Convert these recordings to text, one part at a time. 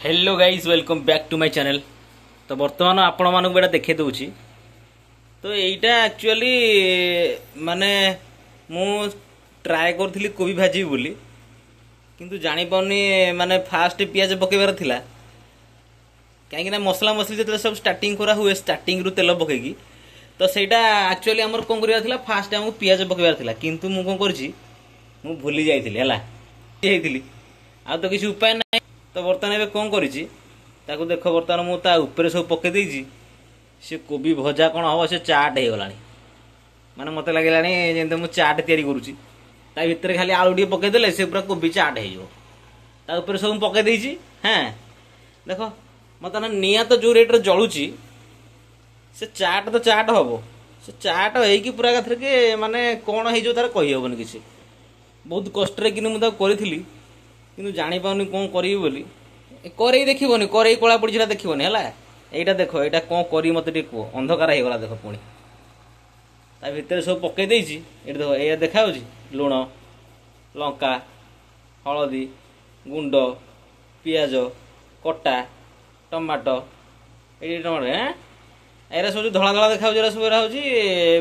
Hello guys, welcome back to my channel. ତ ବର୍ତ୍ତମାନ ଆପଣମାନଙ୍କୁ ଏଇଟା ଦେଖେଇ ଦେଉଛି। ତ ଏଇଟା ଆକ୍ଚୁଆଲି ମାନେ ମୁଁ ଟ୍ରାଏ କରୁଥିଲି କୋବି ଭାଜିବି ବୋଲି, କିନ୍ତୁ ଜାଣିପାରୁନି। ମାନେ ଫାଷ୍ଟ ପିଆଜ ପକେଇବାର ଥିଲା, କାହିଁକିନା ମସଲା ମସଲି ଯେତେବେଳେ ସବୁ ଷ୍ଟାର୍ଟିଂ କରା ହୁଏ, ଷ୍ଟାର୍ଟିଂରୁ ତେଲ ପକେଇକି, ତ ସେଇଟା ଆକ୍ଚୁଆଲି ଆମର କ'ଣ କରିବାର ଥିଲା? ଫାଷ୍ଟ ଆମକୁ ପିଆଜ ପକେଇବାର ଥିଲା। କିନ୍ତୁ ମୁଁ କ'ଣ କରିଛି, ମୁଁ ଭୁଲି ଯାଇଥିଲି, ହେଲା ହେଇଥିଲି, ଆଉ ତ କିଛି ଉପାୟ ନାହିଁ। ତ ବର୍ତ୍ତମାନ ଏବେ କ'ଣ କରିଛି ତାକୁ ଦେଖ। ବର୍ତ୍ତମାନ ମୁଁ ତା ଉପରେ ସବୁ ପକେଇ ଦେଇଛି। ସେ କୋବି ଭଜା କ'ଣ ହବ, ସେ ଚାଟ୍ ହେଇଗଲାଣି। ମାନେ ମୋତେ ଲାଗିଲାଣି ଯେମିତି ମୁଁ ଚାଟ୍ ତିଆରି କରୁଛି। ତା ଭିତରେ ଖାଲି ଆଳୁ ଟିକେ ପକେଇଦେଲେ ସେ ପୁରା କୋବି ଚାଟ୍ ହେଇଯିବ। ତା ଉପରେ ସବୁ ମୁଁ ପକେଇ ଦେଇଛି। ହଁ, ଦେଖ, ବର୍ତ୍ତମାନ ନିଆଁ ତ ଯେଉଁ ରେଟ୍ରେ ଜଳୁଛି, ସେ ଚାଟ୍ ତ ଚାଟ୍ ହବ। ସେ ଚାଟ୍ ହେଇକି ପୁରା ଏକାଥରକେ ମାନେ କ'ଣ ହେଇଯିବ ତାର କହିହେବନି କିଛି। ବହୁତ କଷ୍ଟରେ କିନ୍ତୁ ମୁଁ ତାକୁ କରିଥିଲି, କିନ୍ତୁ ଜାଣିପାରୁନି କ'ଣ କରିବି ବୋଲି। କରେଇ ଦେଖିବନି, କରେଇ କଳା ପଡ଼ିଛି ଦେଖିବନି, ହେଲା? ଏଇଟା ଦେଖ, ଏଇଟା କ'ଣ କରିବି ମୋତେ ଟିକେ କୁହ। ଅନ୍ଧକାର ହେଇଗଲା। ଦେଖ, ପୁଣି ତା ଭିତରେ ସବୁ ପକେଇ ଦେଇଛି। ଏଇଠି ଦେଖ, ଏଇଆ ଦେଖାଯାଉଛି, ଲୁଣ, ଲଙ୍କା, ହଳଦୀ ଗୁଣ୍ଡ, ପିଆଜ କଟା, ଟମାଟୋ। ଏଇଠି ଟମାଟୋ। ଏଁ ଏରା ସବୁ ଧଳା ଧଳା ଦେଖାଯାଉଛି, ଏରା ସବୁ ଏରା ହେଉଛି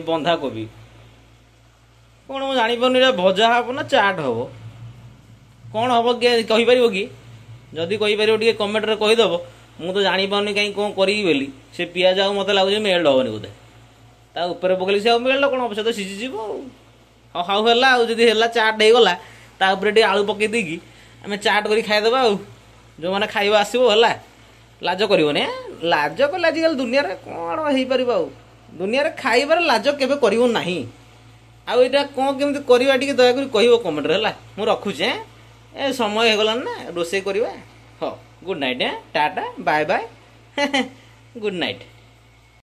ବନ୍ଧାକୋବି। କ'ଣ ମୁଁ ଜାଣିପାରୁନି, ଏଇଟା ଭଜା ହବ ନା ଚାଟ୍ ହବ, କ'ଣ ହବ? କିଏ କହିପାରିବ କି? ଯଦି କହିପାରିବ, ଟିକେ କମେଣ୍ଟରେ କହିଦେବ। ମୁଁ ତ ଜାଣିପାରୁନି କାହିଁ କ'ଣ କରିବି ବୋଲି। ସେ ପିଆଜ ଆଉ ମୋତେ ଲାଗୁଛି ମେଲ୍ଟ ହେବନି ବୋଧେ। ତା ଉପରେ ପକେଇଲେ ସେ ଆଉ ମେଲ୍ଟ କ'ଣ ହବ? ସେ ତ ସିଝିଯିବ ଆଉ। ହଉ ହଉ, ହେଲା। ଆଉ ଯଦି ହେଲା ଚାଟ୍ ହେଇଗଲା, ତା ଉପରେ ଟିକେ ଆଳୁ ପକେଇ ଦେଇକି ଆମେ ଚାଟ୍ କରି ଖାଇଦେବା। ଆଉ ଯେଉଁମାନେ ଖାଇବା ଆସିବ, ହେଲା, ଲାଜ କରିବନି। ଲାଜ କଲେ ଆଜିକାଲି ଦୁନିଆରେ କ'ଣ ହେଇପାରିବ? ଆଉ ଦୁନିଆରେ ଖାଇବାରେ ଲାଜ କେବେ କରିବ ନାହିଁ। ଆଉ ଏଇଟା କ'ଣ କେମିତି କରିବା, ଟିକେ ଦୟାକରି କହିବ କମେଣ୍ଟରେ। ହେଲା, ମୁଁ ରଖୁଛି। ଏ ସମୟ ହେଇଗଲାଣି ନା ରୋଷେଇ କରିବା। ହଉ, good night. Tata, bye bye, good night.